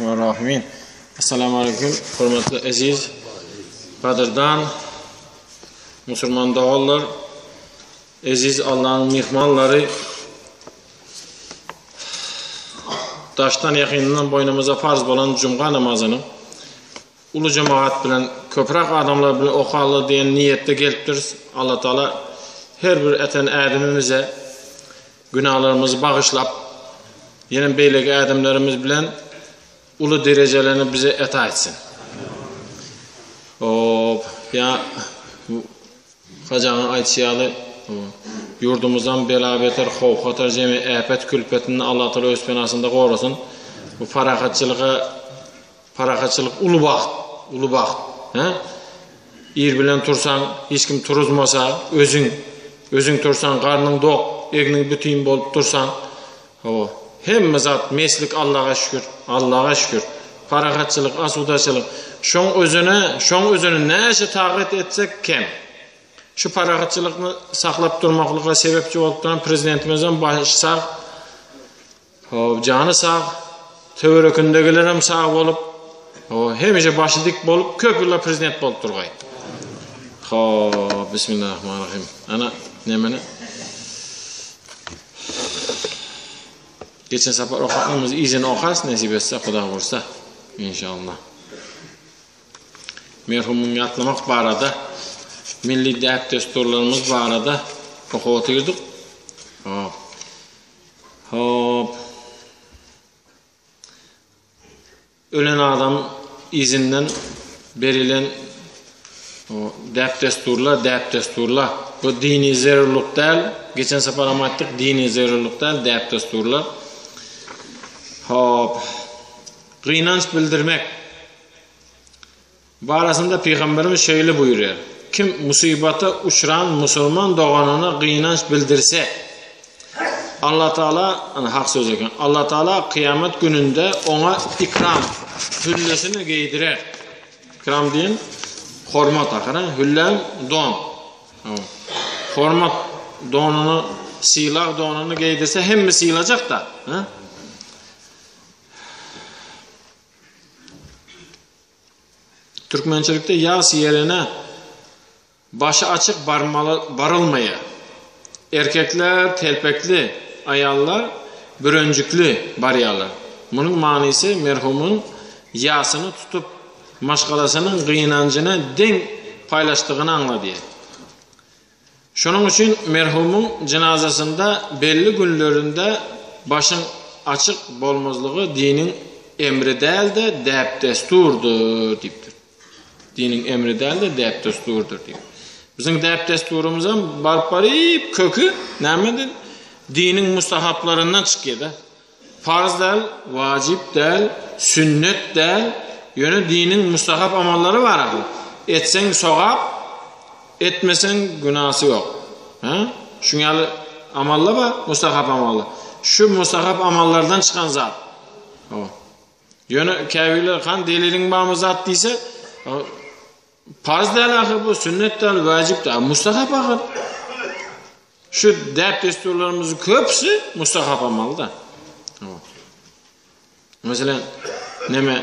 Errahman Rahimin. Assalamu aleyküm hormatly eziz gadyrdan musulman doganlar, eziz Allah'ın mihmanlary daşdan ýakyndan boýnumyza farz bolan jumga namazyny uly jemagat bilen köpräk adamlar bilen okaly diýen niýetde gelipdiris. Allah Taala her bir eten ädimimize Günahlarymyzy bagyşlap, ýene beýleki ädimlerimiz bilen uly derejelerini bize eta etsin. Hop, ýa Hajagyň aýdyşy ýaly, ýurdumyzdan bela-beter, howp-hatar, jemi äpet külpetinden Allah Taala öz penasynda gorasyn. Bu parahatçylyga parahatçylyk uly bagt, uly bagt. Hä? Ir bilen tursaň, hiç kim turuzmasa, özüň, özüň tursaň, garnyň dok, egniň bütin bolup dursaň, hawa, hemme zat meslik Allaga şükür, Allaga şükür. Parahatçylyk, asudaçylyk. Şoň özüne, şoň özüne näçe tagat etsek kem. Şu parahatçylykny saklap durmaklyga sebepçi bolup duran prezidentimizem başy sag, Hop, jany sag, töwerekindegilerem sag bolup, ho, hemişe başy dik bolup, köp ýyllar prezident bolup durgaý. Hop, bismillahirrahmanirrahim. Ana, nemeni? Geçen sapar okadymyz izini okarys nesip etse, Huda buyursa, inşallah. Merhumyň ýatlamak barada, milli däp-dessurlarymyz barada okup otyrdyk. Hop. Hop. Ölen adam izinden berilen o däp-dessurlar, däp-dessurlar. Bu dini zerurlyk däl. Geçen sapar hem aýtdyk, dini zerurlyk däl, däp-dessurlar. Hop. Gynanç bildirmek. Barasynda Pygamberimiz şeýle buýurýar, Kim musybata uçran musulman doganyna gynanç bildirse, Allatagala, ana hak söz eken, Allatagala kyýamat gününde oňa ikram, hüllesini geýdirer. Ikram diýen hormat ahyry, hüllem don. Hormat donuny, sylag donuny geýdirse hemme sylajak-da. Türkmençilikde ýas ýerine başy açyk barmaly barylmaýar. Erkekler telpekli, aýallar bürenjikli barýarlar. Munuň manysy merhumyň ýasyny tutup, maşgalasynyň gynanjyny deň paýlaşdygyny aňladýar. Şonuň üçin merhumyň jynazasynda belli günlerinde başyň açyk bolmazlygy diniň emri däl-de, däp-dessurdyr diýipdir. Diniň emri däl-de, däp-dessurdyr diýip. Biziň däp-dessurymyzam baryp-baryp köki nämedir? Diniň mustahaplaryndan çykýar-da. Farz däl, wajyp däl, sünnet däl, ýöne diniň mustahap amallary bar ahyr. Etseň sogap, etmeseň günasy ýok. Hä? Şuň ýaly amallar bar, mustahap amallar. Şu mustahap amallardan çykan zat. Hawa. Ýöne käbirler han deliliň barmy zat diýse, Parz däl ahyr bu, sünnet däl, wajyp däl, mustahap ahyr. Şu däp-dessurlarymyzyň köpüsi mustahap amalda. Meselem, neme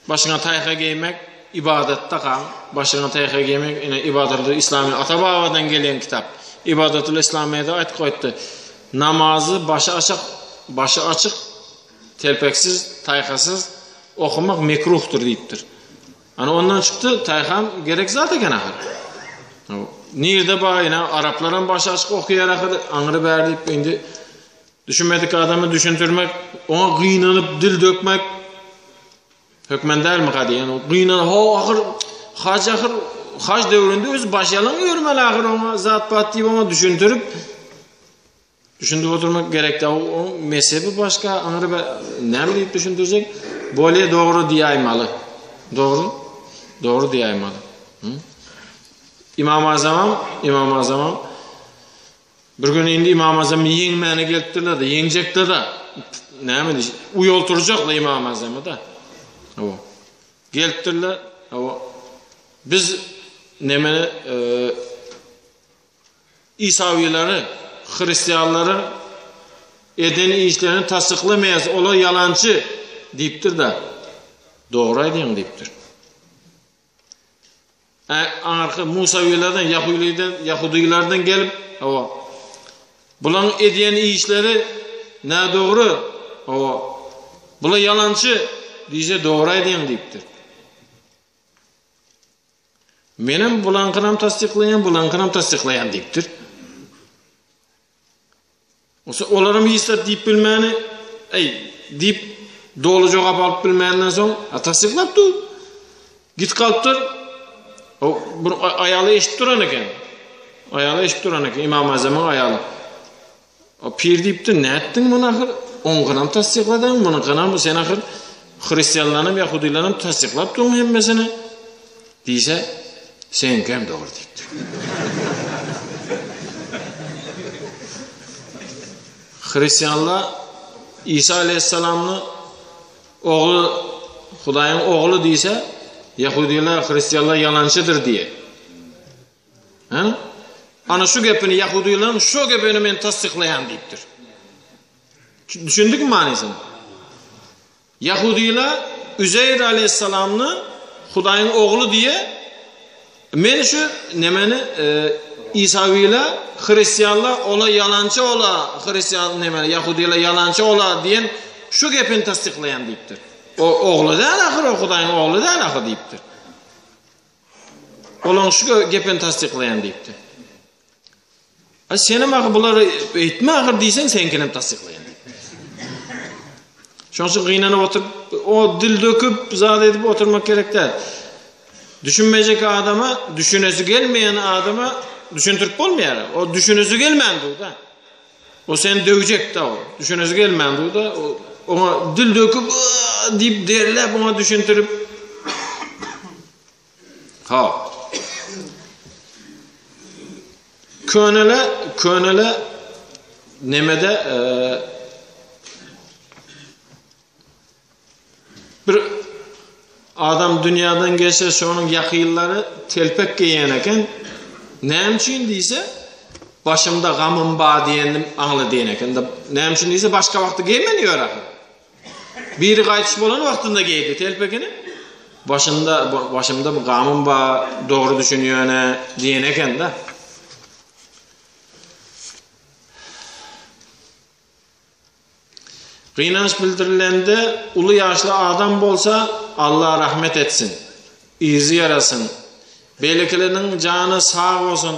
başyňa taýha geýmek ibadatda kal, başyňa taýha geýmek ine ibadatul islami ata-babadan gelýän kitap. Ibadatul islamiýada aýtyp goýupdy. Namazy başy açyk, başy açyk, telpeksiz, taýhasyz okamak mekruhdyr diýipdir. Ana ondan çykdy, Taýhan gerek zat eken ahyr. Nirde bar ýene araplaram başy açyk okaýar ahyr, aňry bäri diýip indi düşünmedik adamy düşündirmek, oňa gynanyp dil dökmek hökmen dälmi gady? Ýani gynan ho ahyr haj ahyr haj döwründe öz baş ýalaň ýörmeli ahyr oňa zat bat diýip oňa düşündirip Düşündirip oturmak gerek däl. O mezhebi başga, aňry näme diýip düşündirjek? Bolýa dogry diýäýmaly. Dogry? Dogry diýäýmaly. Imam Azamam, Imam Azamam bir gün indi Imam Azamy ýeňmäne gelipdirler-de, ýeňjekler-de. Näme diýip, uýaltyrjaklar Imam Azamy-da. Hawa. Gelipdirler. Hawa. Biz nemene e, Isawileriň, hristianlaryň eden işlerini tassyklamaýarys, olar ýalançy diýipdir-de. Dogry aýdýaň diýipdir. Ä, aňyrky Musawilerden, Ýahulydan, Ýahudylardan gelip, hawa. Bulaň edýän işleri nädogry, hawa. Bular ýalançy diýse dogry aýdýaň diýipdir. Menem bulaňkynam tassyklaýan, bulaňkynam tassyklaýan diýipdir. Olsa olaram hiç zat diýip bilmäni, eý, diýip doly jogap alyp bilmänden soň, a tassyklap dur. Git galypdyr. O bir aýaly eşidip duran eken. Aýaly eşidip duran eken, Imam Azamyň aýaly. O pir diýipdir, nätdiň muny ahyr? Oňkynam tassykladyň, munuňkynam sen ahyr hristianlaram, ýahudylaram tassyklap durň hemmesini. Diýse, seňkem dogry diýipdir. Hristianlar Isa aleyhisselamny ogly Hudaýyň ogly diýse, ýahudylar, hristianlar ýalançydyr diýe. Ha? Ana şu gepini ýahudylaryň şu gepini men tassyklaýan diýipdir. Düşündikmi manysyny? Ýahudylar Üzeýr aleýhissalamny Hudaýyň ogly diýe, men şu nemeni e, Isawiler, hristianlar ola ýalançy ola, hristian nemeni ýahudylar ýalançy ola diýen şu gepini tassyklaýan diýipdir. O ogly däl ahyr o Hudaýyň ogly däl ahyr diýipdir. Olaň şu gepini tassyklaýan diýipdir. A senem ahyr bulary eýtme ahyr diýseň seňkinem tassyklaýan diýipdir. Şonuň üçin gynanyp oturyp, o dil döküp, zat edip oturmak gerek däl. Düşünmejek adama, düşünesi gelmeýän adama düşündirip bolmaýar. O düşünesi gelmän dur-da. O seni döwjek-de o. Düşünesi gelmän dur-da, oňa dil döküp, diýip derläp oňa düşündirip Ha. Könele, könele nemede e, bir adam dünýadan geçse şonuň ýakynlary telpek geýen eken. Näme üçin diýse, başymda gamym bar diýendim aňla diýen eken. Näme üçin diýse, başga wagtda geýmän ýör ahyr. Biri gaýtyş bolan wagtynda geýdi telpegini. Başynda başymda bu gamym bar, dogry düşünýäne diýen eken-de. Gynanç bildirilende uly ýaşly adam bolsa Allah rahmet etsin. Yzy ýarasyn. Beýlekileriniň jany sag bolsun.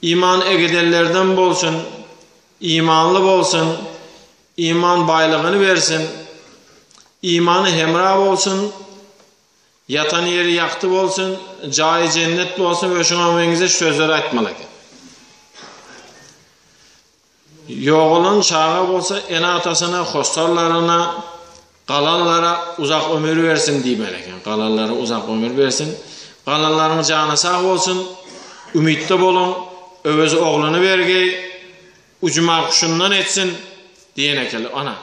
Iman egedenlerden bolsun. Imanly bolsun. Iman baýlygyny bersin. Imany hemra bolsun. Ýatan ýeri ýagty bolsun, jaýy jennet bolsun we şuňa meňzeş sözleri aýtmaly eken. Ýogalan çaga bolsa ene-atasyna, hossarlaryna, galanlara uzak ömür bersin diýmeli eken. Galanlara uzak ömür bersin. Galanlaryň jany sag bolsun. Umytda boluň. Öwez ogluny bergeý. Uçma guşundan etsin diýen ekeli. Ana.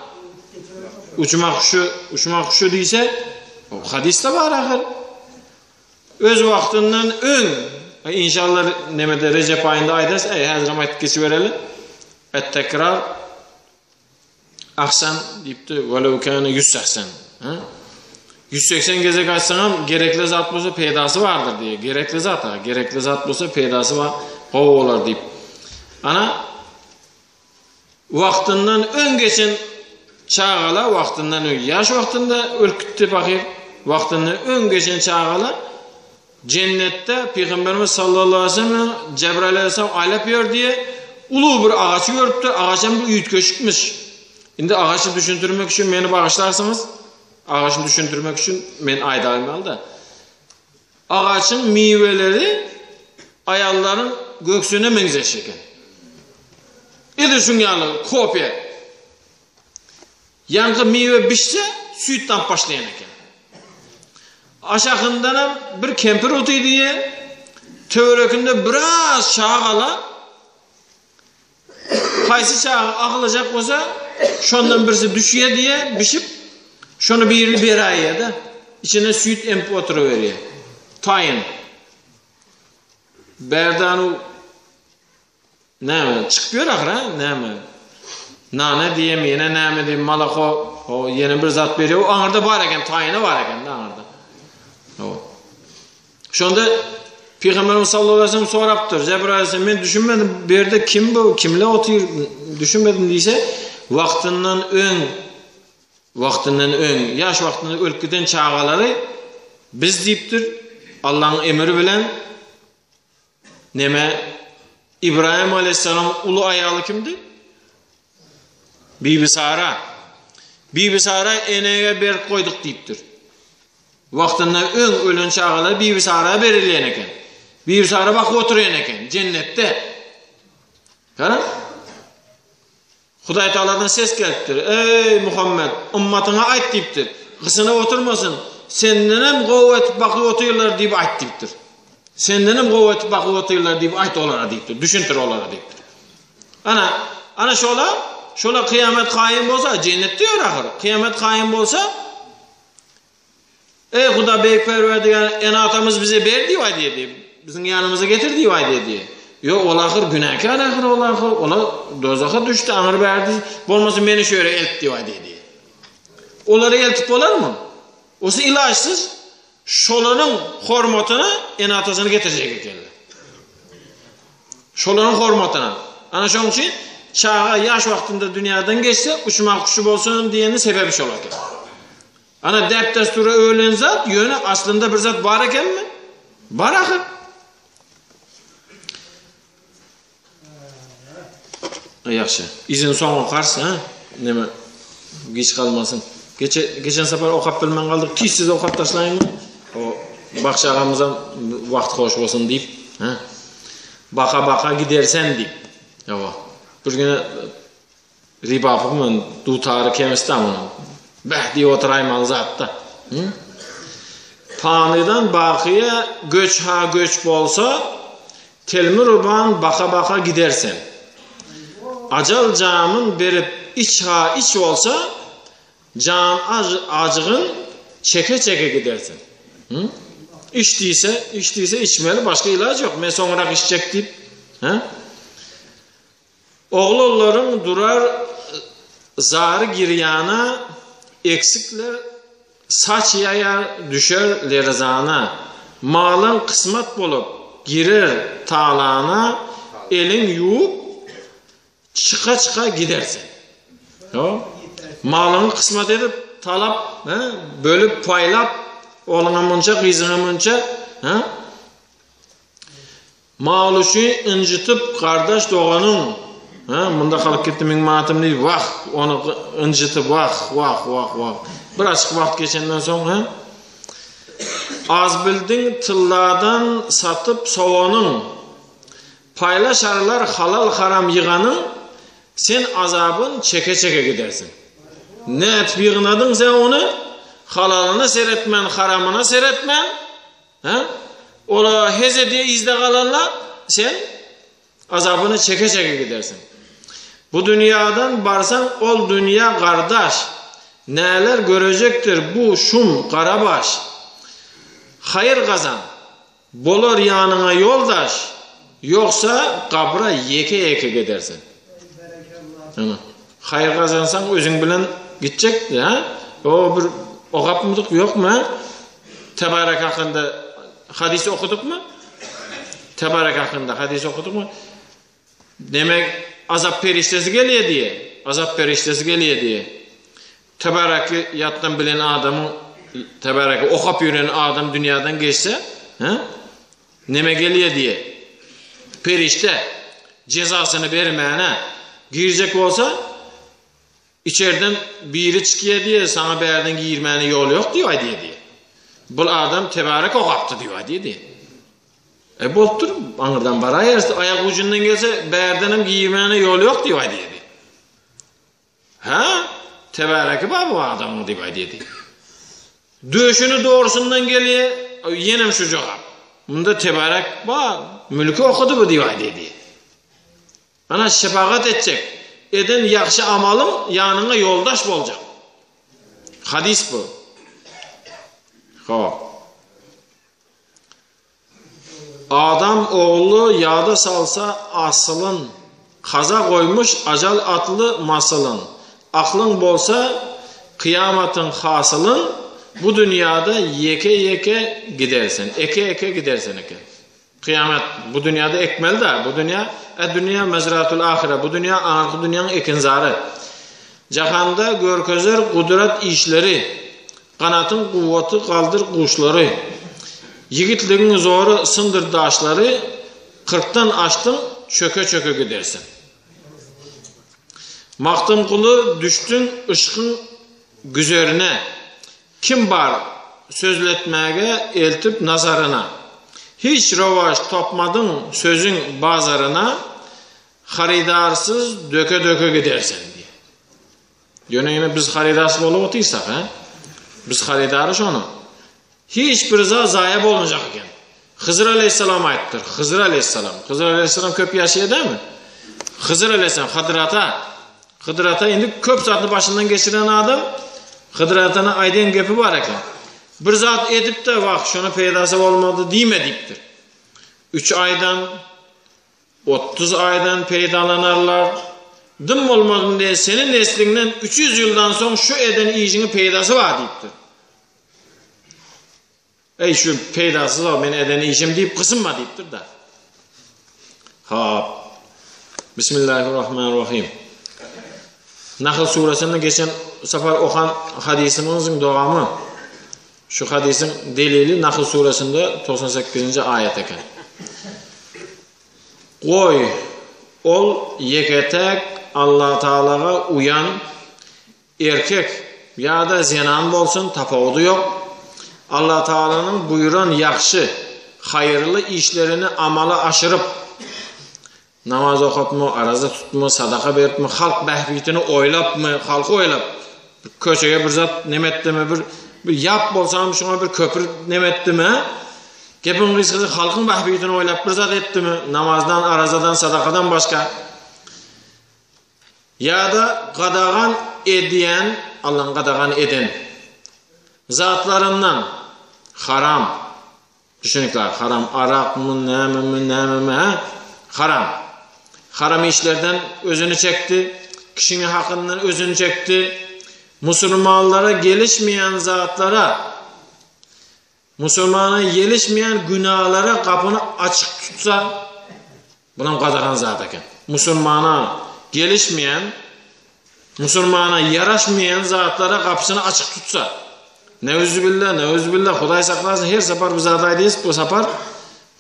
Uçma guşy, uçma guşy diýse, o hadysda bar ahyr. Öz wagtyndan öň, inşallah nemede Rejep aýynda aýdarys, eý häzirem aýtyp geçibereli. Et tekrar ahsan diýipdi, welew kana 180. Ha? 180 gezek aýtsaňam gerekli zat bolsa peýdasy bardyr diýe. Gerekli zat ha, gerekli zat bolsa peýdasy bar, gowy bolar diýip. Ana wagtyndan öň geçen çagalar wagtyndan öň ýaş wagtynda ölüp gitdi pahyr. Wagtyndan öň geçen çagalar Jennetde Pygamberimiz sallallahu aleyhi ve sellem Cebrail aleyhisselam aýlap ýör diýe uly bir agaçy görüpdir. Agaç hem bir üýtgeşikmiş. Indi agaçy düşündirmek üçin meni bagyşlarsyňyz. Agaçyny düşündirmek üçin men aýdaýmaly-da. Agaçyň miweleri aýallaryň göksüne meňzeş eken. Edil şuň ýaly kopiýa. Ýaňky miwe bişse, süýt damyp başlaýan eken. Aşakyndanam bir kempir otyr diýe, töwerekinde biraz çagala haýsy çaga aglajak bolsa, şondan birisi düşýär diýe, bişip, şony birini beräýýär-de, içine süýt emip oturyberýär. Taýyn. Bärde Näme, çykyp ýör ahyr, hä? Näme? Nane diýem, ýene näme diýem, malako. O ýene bir zat berýär. O aňyrda bar eken, taýyny bar eken-de aňyrda. O. Şonda Pygamberimiz sallallahu aleyhi ve sellem sorapdyr. Cebrail aleyhisselam men düşünmedim bu ýerde kim bu, kimle otyr düşünmedim diýse, wagtyndan öň wagtyndan öň, ýaş wagtynda ölüp giden çagalary biz diýipdir. Allah'ın emri bilen neme İbrahim aleyhisselam uly aýaly kimdi? Bibi Sara. Bibi Sara enege berip goýduk diýipdir. Wagtynda öň ölen çagalar Bibi Sara berilýän eken. Bibi Sara bakyp oturýan eken jennetde. Gara? Hudaý Taaladan ses gelipdir. Eý Muhammed, ymmatyňa aýt diýipdir. Gysynyp oturmasyn. Sendenem gowy etip bakyp otyrlar diýip aýt diýipdir. Sendenem gowy etip bakyp otyrlar diýip aýt olara diýipdir. Düşündir olara diýipdir. Ana, ana şola, şola kyýamet kaýym bolsa, jennetde ýör ahyr. Kyýamet kaýym bolsa, Eý Huda beýik Perwerdigär, ene-atamyz bize ber diýip aýdýar diýip, biziň ýanymyza getir diýip aýdýar diýip. Ýok, ol ahyr günäkär ahyr ol ahyr, ola dowzaha düşdi, aňyr bärdi, bolmasa meni şu ýere elt diýip aýdýar diýip. Olary eltip bolarmy? Olsa ilaçsyz şolaryň hormatyna ene-atasyny getirjek ekenler. Şolaryň hormatyna. Ana şonuň üçin çaga ýaş wagtynda dünýäden geçse, uçmah kuşy bolsun diýeni sebebi şol eken. Ana däp-dessura öwlen zat, ýöne aslynda bir zat bar ekenmi? Bar ahyr. Ýagşy. Yzyny soň okarys, ha? Neme giç galmasyn. Geçe, geçen sapar okap bilmän galdyk. Tiz-tiz okap taşlaýynmy? O Bagşy agamyzam wagt hoş bolsun diýip, ha? Baka-baka gidersen diýip. Ýa. Bir güne Ribapy bilen dutary kemisdä munuň. Beh diýip oturaýmaly zatda. Panydan bakyýa göç-ha göç bolsa, telmi-ruban baka-baka gidersen. Ajal jamyn berip iç-ha iç bolsa, jan ajygyn çeke-çeke gidersen. Iç diýse, iç diýse içmeli, başga ilaç ýok. Men soňrak içjek diýip, hä? Oglanlaryň durar zary girýana, Eksikler saç ýaýar düşer lerzana. Malyň kysmat bolup girer talana, Eliň ýuwup çyka-çyka gidersen. Malyňy kysmat edip talap, bölüp paýlap, ogluňa munça, gyzyňa munça, Mal üçin ynjytyp gardaş doganyň, Hä, munda galyp gitdi meň matym diýip, wah, ony ynjytyp, wah, wah, wah, wah. Bir açyk wagt geçenden soň, hä? Az bildiň tylladan satyp sowanyň, Paýlaşarlar halal-haram ýyganyň, Sen azabyn çeke-çeke gidersiň. Nätip ýygnadyň sen ony? Halalyna seretmän, haramyna seretmän, Hä? Ola hez edýä yzda galanlar, sen azabyny çeke-çeke gidersiň. Bu dünýadan barsaň ol dünýä gardaş, näler görejekdir bu şum gara baş. Haýyr gazan, bolar ýanyňa ýoldaş, ýogsa gabra ýeke-ýeke gidersiň. Ana, haýyr gazansaň özüň bilen gitjekdi, hä? O bir okapmydyk, ýokmy, hä? Tebarek hakynda hadys okudykmy? Tebarek hakynda hadys okudykmy? Demek, azap perişdesi gelýär diýe. Azap perişdesi gelýär diýe. Tebareki ýatdan bilen adamyň Tebareki okap ýören adam dünýäden geçse, hä? Neme gelýär diýe. Perişde jezasyny bermäne girjek bolsa, Içerden biri çykýa diýýä, saňa bärden girmäne ýol ýok diýip aýdýa diýýä. Bul adam tebarek okapdy diýip aýdýa diýýä. E bolupdyr, aňyrdan baraýarys, aýak ujundan gelse bärdenem girmäne ýol ýok diýip aýdýa diýýä. Hä? Tebareki bar bu adamyň diýip aýdýa diýýä. Döşüni dogrusyndan gelýä, ýenem şu jogap. Munda tebarek bar, mülki okudy bu diýip aýdýa diýýä. Ana şepagat etjek, eden ýagşy amalyň ýanyňa ýoldaş boljak. Hadys bu. Hop. Adam ogly ýada salsa asylyn, kaza goýmuş ajal atly masylyn. Aklyň bolsa. Kyýamatyň hasylyn bu dünýäde ýeke-ýeke gidersen, eke-eke gidersen eken. Kyýamat bu dünýäde ekmeli-dä, bu dünýä, ed-dünýä mezratul ahire, bu dünýä aňyrky dünýäň ekinzary. Jahanda görkezer gudrat işleri, ganatyň kuwwaty galdyr guşlary. Ýigitligiň zory syndyr daşlary, kyrkdan aşdyň, çöke-çöke gidersiň. Magtymguly düşdüň yşkyň güzerine, Kim bar sözletmäge eltip nazaryna. Hiç rowaç topmadyň sözüň bazaryna, Harydarsyz döke-döke gidersen diýýär. Ýöne ýene biz harydarsyz bolup otyrsak, hä? Biz harydary şonuň. Hiç bir zat zaýa bolmajak eken. Hyzr aleýhissalam aýtdyr. Hyzr aleýhissalam. Hyzr aleýhissalam köp ýaşaýar dämi? Hyzr aleýhissalam Hydyr ata. Hydyr ata indi köp zatny başyndan geçiren adam. Hydyr atanyň aýdan gepi bar eken. Bir zat edip-de, wah, şona peýdasy bolmady diýme diýipdir. Üç aýdan, 30 aýdan peýdalanarlar. Dym bolmadym diýen seniň nesliňden 300 ýyldan soň şu eden işiňi peýdasy bar diýipdir. Eý şu peýdasyz-ow men eden işim diýip gysynma diýipdir-de. Hop. Bismillahirrahmanirrahim. Nahl suresinde geçen sapar okan hadysymyzyň dowamy. Şu hadysyň delili Nahl suresinde 98-nji aýat eken. Goý, ol ýeke-täk Allatagalaga uýan Erkek ýa-da zenan bolsun tapawudy ýok, Allatagalanyň buýran ýagşy, haýyrly işlerini amala aşyryp, namaz okapmy, araza tutmy, sadaka beripmi, halk bähbitini oýlapmy, halky oýlap, bir köçege bir zat neme etdimi, bir bir ýap bolsam şuňa bir köpür neme etdimi, gepiň gysgasy halkyň bähbitini oýlap bir zat etdimi, namazdan, arazadan, sadakadan başga, Ýa-da gadagan edýän, Allaň gadagan eden zatlaryndan, haram, düşünikli, haram arakmy, nämemi, nämemi, hä? Haram. Haram işlerden özüni çekdi, kişiň hakyndan özüni çekdi, musulmanlara gelişmeýän zatlara, musulmana gelişmeýän günalara gapyny açyk tutsa, Bunam gadagan zat eken. Musulmana gelişmeýän, musulmana ýaraşmaýan zatlara gapysyny açyk tutsa. Neuzubilla, neuzubilla, Hudaý saklasyn, her sapar bu zat aýdýas, bu sapar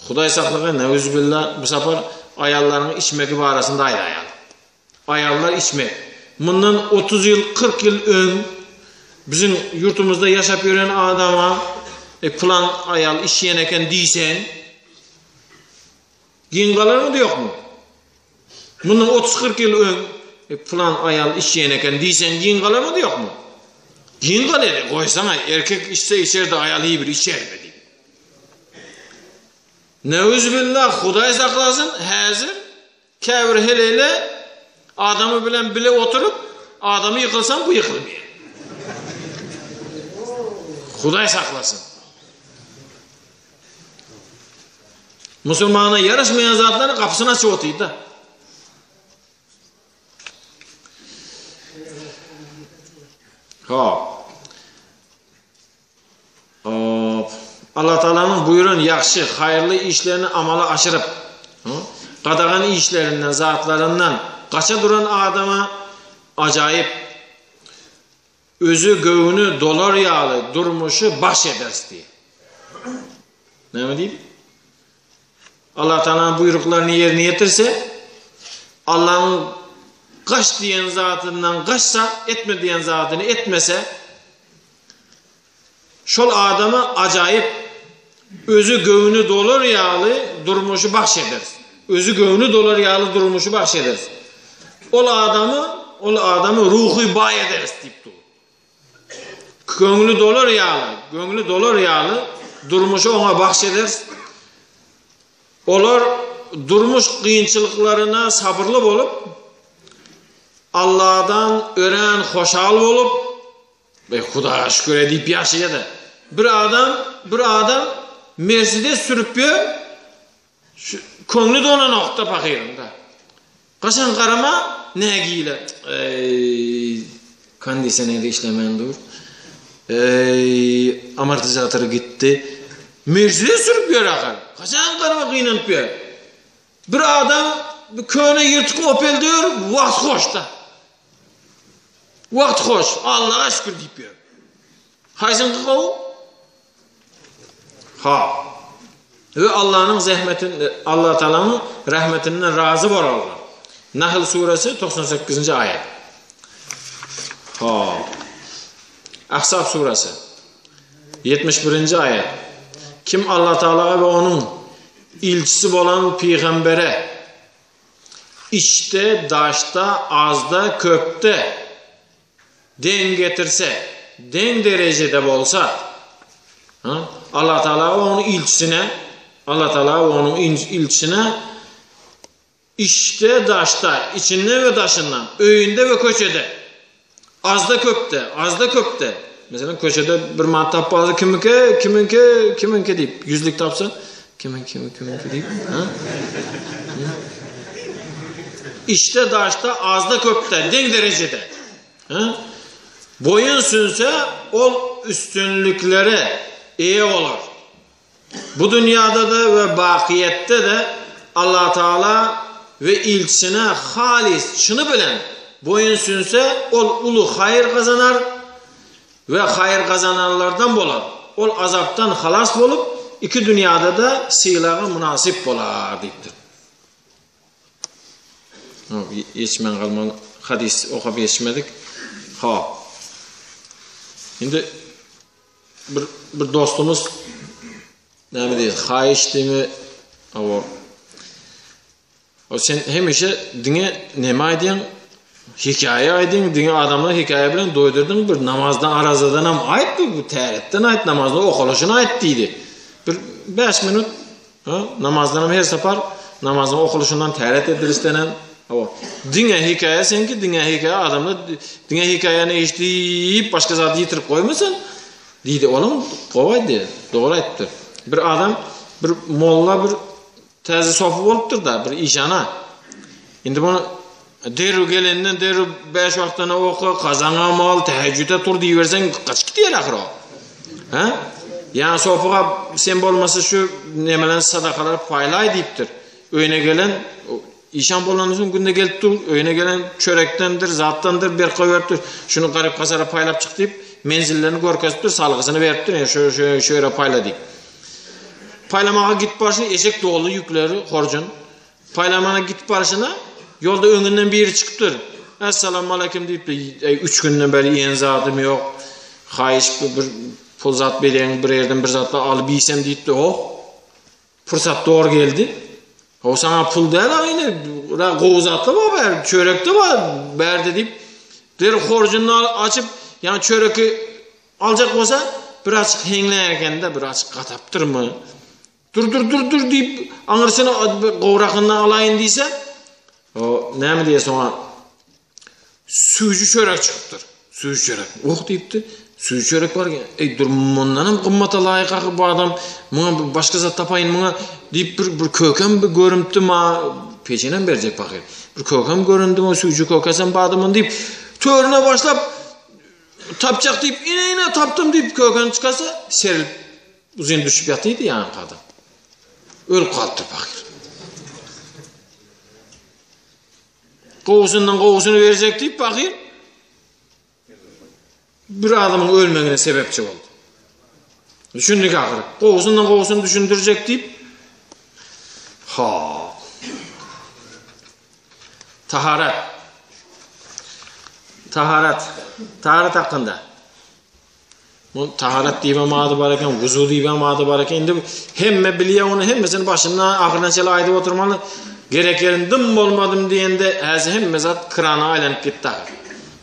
Hudaý saklagay, neuzubilla, bu sapar aýallaryň içmegi barasynda aýdaýaly. Aýallar içmek. Mundan 30 ýyl, 40 ýyl öň biziň ýurtumyzda ýaşap ýören adama e, pylan aýal içýän eken diýseň, Geň galarmydy ýokmy? Mundan otuz-kyrk ýyl öň e, pylan aýal içýän eken diýseň geň galarmydy ýokmy? Geň galýar, goýsaňa, erkek içse içer-de aýal hiý bir içermi diýip. Neuzbillah, Hudaý saklasyn, häzir käbir heleýle adamy bilen bile oturyp, adamy ýykylsaň bu ýykylmaýar. Hudaý saklasyn. Musulmana ýaraşmaýan zatlaryň gapysyny açyp otyr-da. Hop. Hop. Allah Taalanyň buýran ýagşy, haýyrly işlerini amala aşyryp, gadagan işlerinden, zatlaryndan gaça duran adama ajaýyp Özi göwni dolar ýaly durmuşy baş ederis diýip. Näme diýip? Allah Taalanyň buýruklaryny ýerine ýetirse, Allahyň gaç diýen zatyndan gaçsa, etme diýen zadyny etmese, şol adama ajaýyp özi göwni dolar ýaly durmuşy bagş ederis. Özi göwni dolar ýaly durmuşy bagş ederis. Ol adamy, ol adamy ruhy baý ederis diýip dur. Köňli dolar ýaly, göňli dolar ýaly durmuşy oňa bagş ederis. Olar durmuş kynçylyklaryna sabyrly bolup, Allahdan örän hoşal bolup, Be Hudaýa şükür edip ýaşaýada. Bir adam, bir adam Mercedes sürüp ýör. Şu köňli dolanokda pahyryň da. Gaşan garama nägile. Eý. Kondisioner işlemän dur. Eý, amortizatory gitdi. Mercedes sürüp ýör ahyr. Haçan garyba gynanyp ýör. Bir adam bir köne ýyrtyk Opel-de ýör, wagt hoşda. Wagt hoş, Allaha şükür diýip ýör. Haýsyňky gowy? Ha. We Allanyň zähmetin, Allah Taalanyň rahmetinden razy bolarlar. Nahl suresi 98-nji aýat. Ha. Ahzab suresi 71-nji aýat. Kim Allah Taala we onuň ilçisi bolan pygambere içde, daşda, azda, köpde deň getirse, deň derejede bolsa, Allah Taala we onuň ilçisine, Allah Taala we onuň ilçisine içde, daşda, içinden we daşyndan, öýünde we köçede, azda köpde, azda köpde, meselem köçede bir manat tapyp alsa kimiňki, kimiňki, kimiňki diýip, ýüzlük tapsa, kimiň, kimiň, kimiňki diýip, ha? Içde, daşda, azda, köpde, deň derejede. Ha? Boýun sünse, ol üstünliklere eýe bolar. Bu dünýäde-de we bakyýetde-de Allah Taala we ilçisine halis çyny bilen boýun sünse, ol uly haýyr gazanar we haýyr gazananlardan bolar. Ol azapdan halas bolup, iki dünýäde-de sylaga mynasyp bolar diýipdir. Ýetişmän galmaly hadys okap ýetişmedik. Ha. Indi bir bir dostumyz näme diýdi? Haýyş diýme. Awa. O sen hemişe diňe näme aýdýaň? Hekaýa aýdyň, diňe adamlar hekaýa bilen doýdurdyň, bir namazdan arazadan hem aýt, bu täretden aýt, namazda okalyşyny aýt diýdi. Bir 5 minut Ha, namazdan hem her sapar namazyň okulyşyndan täret edilişden hem hawa. Diňe hekaýa seňki, diňe hekaýa adamlar diňe hekaýany eşidip başga zady ýitirip goýmasyn diýdi. Olam gowy aýtdy, dogry aýtdy. Bir adam bir molla bir täze sopy bolupdyr da, bir işana. Indi bunu derrew gelenden derrew 5 wagtdan oka, kazaňa mal, tehejjüde tur diýiberseň gaçyp gidýär ahyr o. Ha? Ýa sopyga sen bolmasa şu nemeler sadakalar paýlaý diýipdir. Öýüne gelen işan bolandan soň günde gelip dur, öýüne gelen çörekdendir, zatdandyr bir goýberipdir. Şuny garyp kasara paýlap çyk diýip, menzillerini görkezipdir, salgysyny beripdir. Ýa şu şu şu ýere paýla diýip. Paýlamaga gitip barşyna eşek doly ýükleri horjun. Paýlamana gitip barşyna ýolda öňünden biri çykypdyr. Essalamu aleýkum diýipdir. Eý, üç günden bäri iýen zadym ýok. Haýyş bir pul zat bereň, bir ýerden bir zatlar alyp iýsem diýipdir. Oh. Pursat dogry geldi. O saňa pul däl ine, gowy zatlar bar bär, çörek de bar bärde diýip, der horjunyny açyp, ýa çöreki aljak bolsa, birazjyk heňlär eken-de, birazjyk gatapdyrmy? Dur dur dur dur diýip aňyrsyny gowrakyndan alaýyn diýse, o näme diýýär soňa? Süýji çörek çykypdyr. Süýji çörek. Oh diýipdi. Süýji çörek bar. Ey dur mundan hem gymmata laýyk ahy bu adam. Muňa başga zat tapaýyn muňa diýip bir bir kökem bir görünipdi ma peçenem berjek pahyr. Bir kökem göründi o süýji kökesem bardy mun diýip törüne başlap tapjak diýip ine ine tapdym diýip kökeni çykarsa serilip Uzyn düşüp ýatydy ýaňky adam. Ölüp galypdyr pahyr. Gowusyndan gowusyny berjek diýip pahyr bir adamyň ölmegine sebäpçi boldy. Düşündik ahyr. Gowusyndan gowusyny düşündirjek diýip ha. Taharat. Taharat. Taharat hakynda. Bu taharat diýibem ady bar eken, wuzu diýibem ady bar eken. Indi hemme bilýär ony, hemmesini başyndan ahyryna çenli aýdyp oturmaly. Gerek ýerini dym bolmadym diýende, häzir hemme zat krana aýlanyp gitdi ahyr.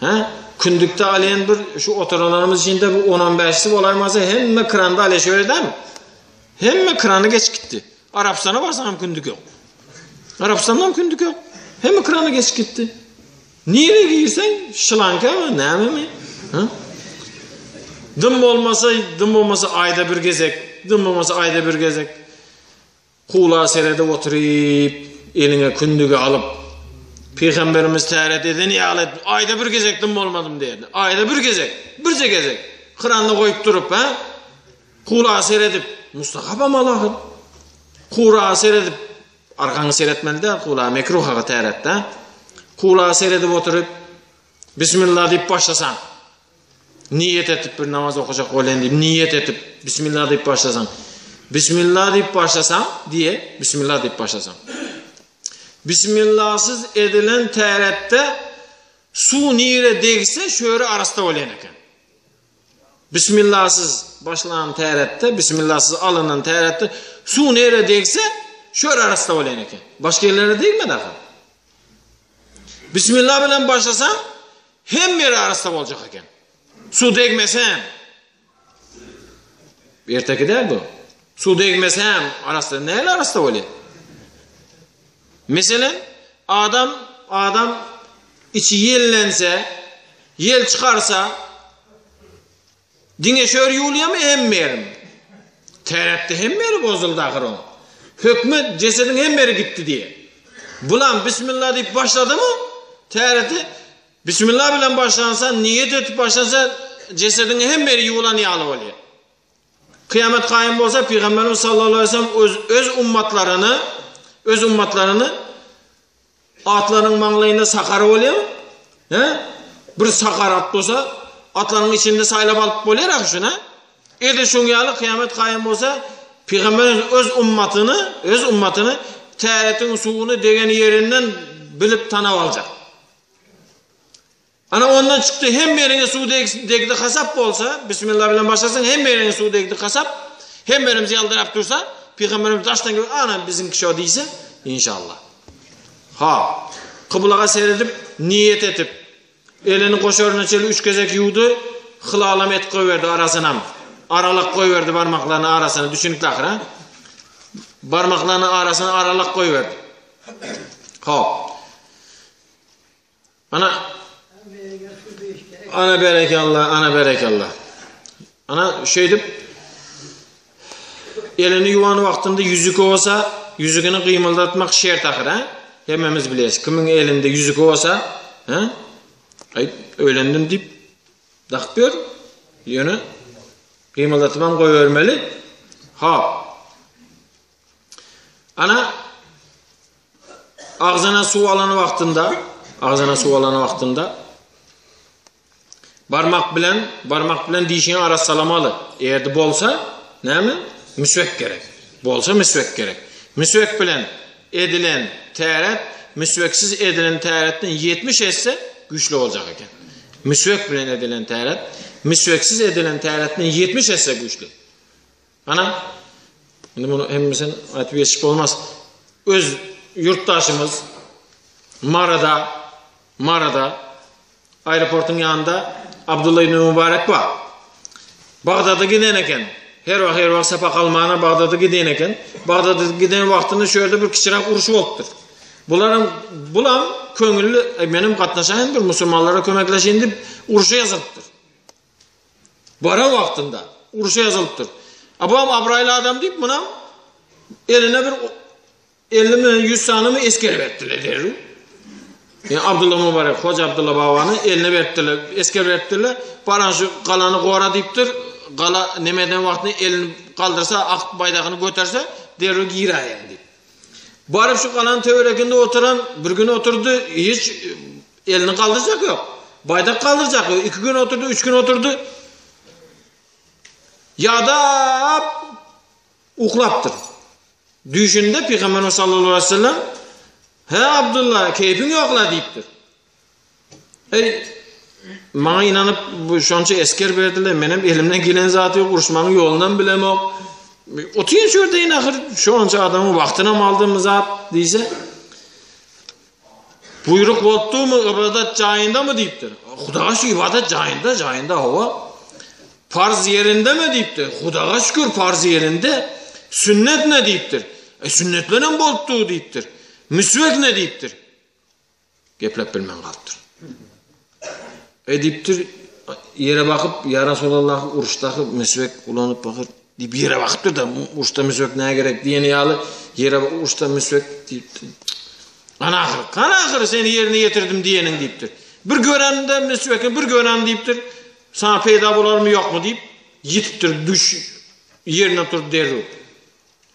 Hä? Kündükde alýan bir şu oturanlarymyz içinde bu 10-15-si bolaýmasa hemme kranda alýan şöyle dämi? Hemme krana geçip gitdi. Arabystana barsaň hem kündük ýok. Arabystanda hem kündük ýok. Hemme krana geçip gitdi. Nirä girseň, şlankamy, nämemi? Ha? Dym bolmasa, dym bolmasa aýda bir gezek, dym bolmasa aýda bir gezek. Hula seredip oturyp, eliňe kündügi alyp, Pygamberimiz täret edeni ýaly et, aýda bir gezekden bolmadym diýerdi. Aýda bir gezek, birje gezek. Kyranda goýup durup, ha? Kulaga seredip, mustahap amal ahyr. Kulaga seredip, arkaňy seretmeli däl, kulaga mekruh aga täretde. Kulaga seredip oturyp, Bismillah diýip başlasaň, niýet etip bir namaz okajak bolýan diýip, niýet etip Bismillah diýip başlasaň, Bismillah diýip başlasaň diýe, Bismillah diýip başlasaň. Bismillahsyz edilen täretde suw nire degse şöri arasta bolýan eken. Bismillahsyz başlan täretde, bismillahsyz alynan täretde suw nire degse şöri arasta bolýan eken. Başga ýerlere degmedi ahyr. Bismillah bilen başlasaň hemme ýeri arassa boljak eken. Suw degmese hem. Erteki däl bu. Suw degmese hem arassa. Näle arassa bolýar? Meselen, adam adam içi ýellense, ýel çykarsa, Diňe şör ýuwulýarmy hemme ýerim? Täretde hemme ýeri bozuldy ahyr oň. Hökmi jesediň hemme ýeri gitdi diýe. Bulam bismillah diýip başladymy? Täreti bismillah bilen başlansa, niýet edip başlansa, jesediň hemme ýeri ýuwulan ýaly bolýar. Kyýamet kaýym bolsa Pygamberimiz sallallahu aleyhi ve sellem öz, öz ummatlaryny öz ummatlaryny Atlaryň maňlaýynda sakar bolýar. He? Bir sakar at bolsa, atlaryň içinde saýlap alyp bolýar ahyr şuny. Edil şuň ýaly kyýamet kaýym bolsa, pygamber öz ummatyny, öz ummatyny täretiň suwuny degen ýerinden bilip tanap aljak. Ana ondan çykdy hemme ýeriňe suw degdi hasap bolsa, bismillah bilen başlasaň hemme ýeriňe suw degdi hasap, hemme ýerimiz ýaldyrap dursa, pygamberimiz daşdan görüp ana biziňki şo diýse, inşallah. Ha, kyblaga seredip niýet etip, elini goşaryna çenli üç gezek ýuwdy, hylalam etip goýberdi arasynam. Aralak goýberdi barmaklaryny arasyna, düşünikli ahyr ha? Barmaklaryny arasyna aralak goýberdi. Hop. Ana Ana berekella, ana berekella. Ana şeýdip elini ýuwan wagtynda ýüzük bolsa, ýüzügini gymyldatmak şert ahyr, ha? Hemmemiz bilýäris. Kimiň elinde ýüzük bolsa, ha? Aý, öýlendim diýip dakyp ýör. Ýöne gymyldatybam goýbermeli. Ha. Ana agzyna suw alan wagtynda, agzyna suw alan wagtynda barmak bilen, barmak bilen dişiňi arassalamaly. Eger bolsa, näme? Müswek gerek. Bolsa müswek gerek. Müswek bilen edilen täret, müsweksiz edilen täretden 70 esse güýçli boljak eken. Müswek bilen edilen täret, müsweksiz edilen täretden 70 esse güýçli. Ana, indi muny hemmesini aýtyp geçip bolmaz. Öz ýurtdaşymyz Marada, Marada aeroportuň ýanynda Abdulla ibn Mübarek bar. Bagdada giden eken. Her wagt her wagt sapak almana Bagdada giden eken. Bagdada giden wagtynda şu ýerde bir kiçiräk uruş bolupdyr. Bularam bulam köňülli, e, menem gatnaşaýyn bir musulmanlara kömekleşeýin diýip uruşa ýazylypdyr. Baran wagtynda uruşa ýazylypdyr. A bu hem abraýly adam diýip, munam eline bir 50 mi 100 sanymy esger beripdirler derrew. Yani Abdullah Mübarek, Hoca Abdullah babany eline beripdirler, esger beripdirler. Baran şu galany gora diýipdir. Gala nemeden wagtyny elini galdyrsa, ak baýdagyny göterse, derrew giräýen diýip. Baryp şu galanyň töwereginde oturan bir gün oturdy, hiç elini galdyrjak ýok. Baýdak galdyrjak ýok. Iki gün oturdy, üç gün oturdy. Ýadap uklapdyr. Düýşünde Pygamberimiz sallallahu aleyhi ve sellem He Abdullah, keýpiň ýok-la diýipdir. Eý, maňa ynanyp bu şonça esger berdiler, menem elimden gelen zat ýok, uruşmagyň ýolunam bilemok. Otyryn şu ýerde ýene ahyr şonça adamyň wagtynam aldym zat diýse, buýruk bolupdymy, ybadat jaýyndamy diýipdir. Hudaga şükür ybadat jaýynda, jaýynda hawa. Farz ýerindemi diýipdir. Hudaga şükür farz ýerinde. Sünnet ne diýipdir. E, sünnetlerem bolupdy diýipdir. Müswek ne diýipdir. Gepläp bilmän galypdyr. E diýipdir, ýere bakyp, ýa Rasulallah, uruşdaky müswek ulanyp bakyr diýip ýere bakypdyr da, uruşda müswek näme gerek diýen ýaly, ýere uruşda müswek diýipdir. Gana ahyry, gana ahyry seni ýerine ýetirdim diýeniň diýipdir. Bir görenimde misweki bir gören diýipdir. Saňa peýda bolarmy ýokmy diýip, ýitipdir düş ýerinden turdy derrew.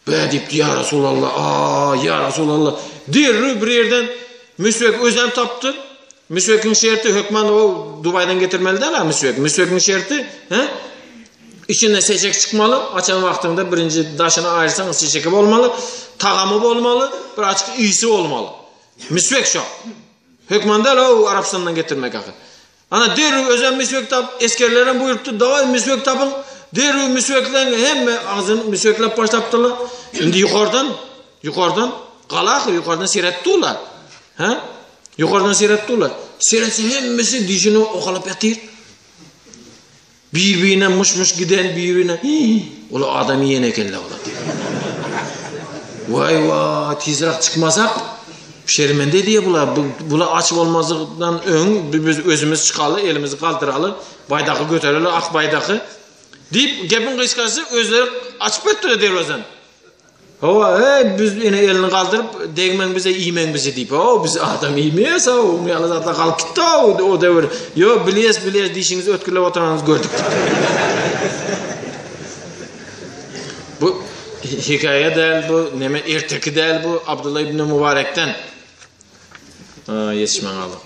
Bä diýipdi, ýa Resulallah, a, ýa Resulallah. Derrew bir ýerden miswek özem tapdy. Miswekiň şerti hökman o Dubaýdan getirmeli däl ha miswek. Miswekiň şerti, he? Içinden seçek çykmaly, açan wagtyňda birinji daşyny aýyrsaň seçeki bolmaly, tagamy bolmaly, bir açyk ysy bolmaly. Miswek şo. Hökman däl o Arabystandan getirmek ahy. Ana derrew özem miswek tap, esgerlerem buýrupdy, daway miswek tapyň. Derrew miswekleň hemme agzyny miswekläp başlapdylar. Indi ýokardan, ýokardan gala ahyr ýokardan seretdi olar. Hä? Ýokardan seretdi olar. Seretse hemmesi dişini okalap ýatyr. Bir-birine myş-myş giden bir-birine, Hii, ol adam iýen eken-le olar diýip. Waý-waý, tizräk çykmasak, şermende edýär bular. Bular aç bolmazlykdan öň biz özümiz çykaly, elimizi galdyraly, baýdaky götereli, ak baýdaky diýip, gepiň gysgasy özleri açyp etdiler derwezäni. Hawa, heý, biz ene elini galdyryp, degmäň bize, iýmäň bizi diýip. Hawa, biz adam iýmeýäs, hawa, oň ýaly zatlar galyp gitdi, hawa, o döwür. Ýo, bilýäs, bilýäs, dişiňizi ötkürläp oturanyňyzy gördük diýip. Bu hekaýa däl, bu neme erteki däl bu Abdylla ibn Mubarekden. Ýetişmän galdyk.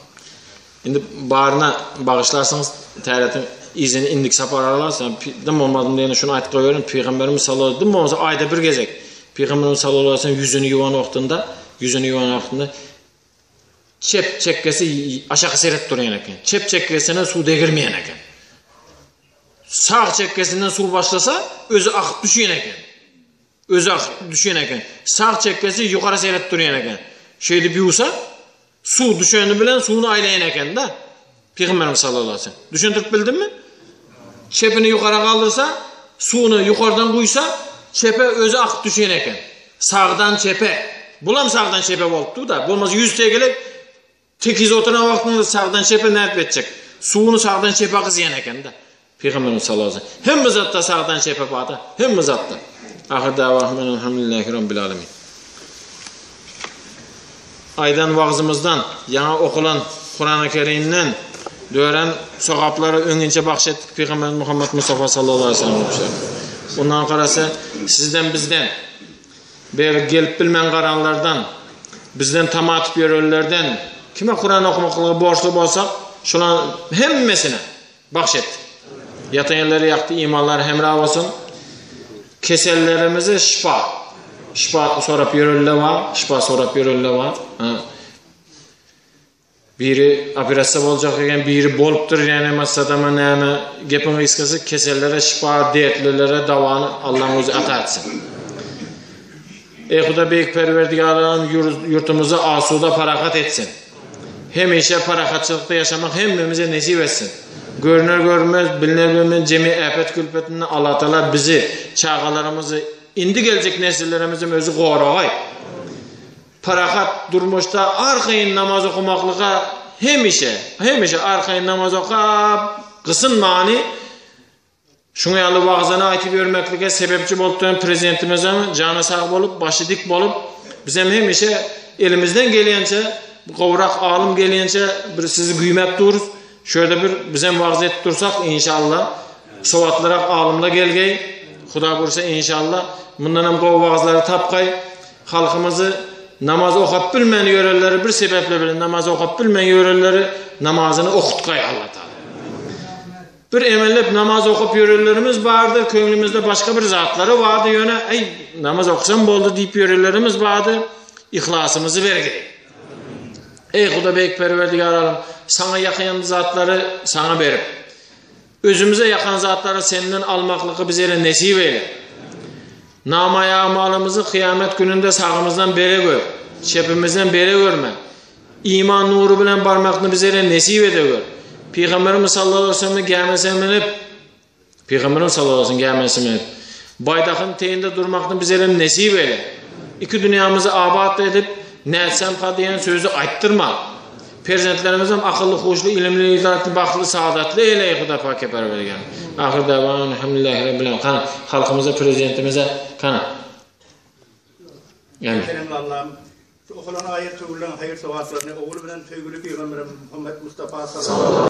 Indi baryna bagyşlarsyňyz täretiň yzyny indiki sapar alarys. Dym bolmadym diýende şuny aýdyp goýberin. Pygamberimiz sallallahu dym bolmasa aýda bir gezek Pygamberimiz sallallahu aleyhi ve sellem ýüzüni ýuwan wagtynda, ýüzüni ýuwan wagtynda çep çekgesi aşaky seret durýan eken. Çep çekgesine suw degirmeýän eken. Sag çekgesinden suw başlasa, özi akyp düşýän eken. Özi akyp düşýän eken. Sag çekgesi ýokary seret durýan eken. Şeýdip ýuwsa, Suw düşeni bilen suwuny aýlaýan eken-de. Pygamberimiz sallallahu aleyhi ve sellem. Düşündirip bildimmi? Çepini ýokara galdyrsa, suwuny ýokardan guýsa, çepe özi akyp düşýän eken. Sagdan çepe. Bulam sagdan çepe bolupdy-da. Bolmasa ýüz tegelek tekiz oturan wagtyňda sagdan çepe nädip etjek? Suwuny sagdan çepe akyzýan eken-de. Pygamberimiz sallallahu aleyhi ve sellem. Hemme zatda sagdan çepe bar-da. Hemme zatda. Ahyr dawahum elhamdülillahi rabbil alamin. Aýdan wagzymyzdan, ýaňy okulan Kurany Kerimden dörän sogaplary öňinçe bagş etdik Pygamberimiz Muhammed Mustafa sallallahu aleyhi ve sellem. Ondan garasa sizden bizden beri gelip bilmän garanlardan, bizden tama atyp ýörenlerden kime Kuran okumaklyga borçly bolsak, şolaryň hemmesine Bagş et. Ýatan ýerleri ýagty imanlar hemra bolsun. Kesellerimize şypa. Şypa sorap ýörenler bar, şypa sorap ýörenler bar. Biri operasiýa boljak eken, biri bolupdyr, ýa-ni masadama näme, gepiň gysgasy kesellere şypa, dertlilere dawany Allaň özi ata etsin. Eý Huda Beýik Perwerdigarym ýurtumyzy asuda parahat etsin. Hemişe parahatçylykda ýaşamak hemmemize nesip etsin. Görner görünmez, biliner bilinmez jemi äpet külpetinden Allatagala bizi, çagalarymyzy, indi geljek nesillerimizem özi goragaý. Parahat durmuşda arkaýyn namaz okamaklyga hemişe, hemişe arkaýyn namaz okap, gysynmany Şuň ýaly wagzyny aýtyp ýörmeklige sebepçi bolup duran Prezidentimizem jany sag bolup, başy dik bolup, bizem hemişe elimizden gelýänçe, gowrak alym gelýänçe bir sizi güýmäp durus. Şu ýerde bir bizem wagyz edip dursak, inşallah, sowatlyrak alymla gelgeý. Huda buýursa, inşallah, mundan hem gowy wagyzlary tapgaý. Halkymyzy namaz okap bilmän ýörenleri bir sebäple bilen namaz okap bilmän ýörenleri namazyny okutgaý Allah Taala. Bir emellep namaz okap ýörenlerimiz bardy, köňlümizde başga bir zatlary bardy, ýöne eý, namaz okusam boldy diýip ýörenlerimiz bardy. Yhlasymyzy bergeý. Eý Huda Beýik Perwerdigar Alym, saňa ýakyn zatlary saňa berip, özümize ýakan zatlary senden almaklygy bizere nesip eýle. Namaýy amalymyzy kyýamet gününde sagymyzdan bere gör, çepimizden bere görme. Iman nury bilen barmakny bizere nesip ede gör. Pygamberimiz sallallahu aleyhi ve sellem gämisine münüp, Pygamberimiz sallallahu aleyhi ve sellem gämisine münüp, baýdakyň teýinde durmakny bizere nesip eýle. Iki dünýämizi abat edip, nätsemka diýen sözi aýtdyrma. Perzentlerimizem akylly, huşly, ilimli, idatly, bagtly, saadatly eýle, eý Huda pake Perwerdigär. Ahyr dawana elhamdülillahi rabbil alamin. Kana halkymyza, prezidentimize kana. Amin. Allah'ım. Şu okalan aýat-töwirleriň haýyr-sogaplaryny oguly bilen söýgüli Pygamberimiz Muhammet Mustafa sallallahu.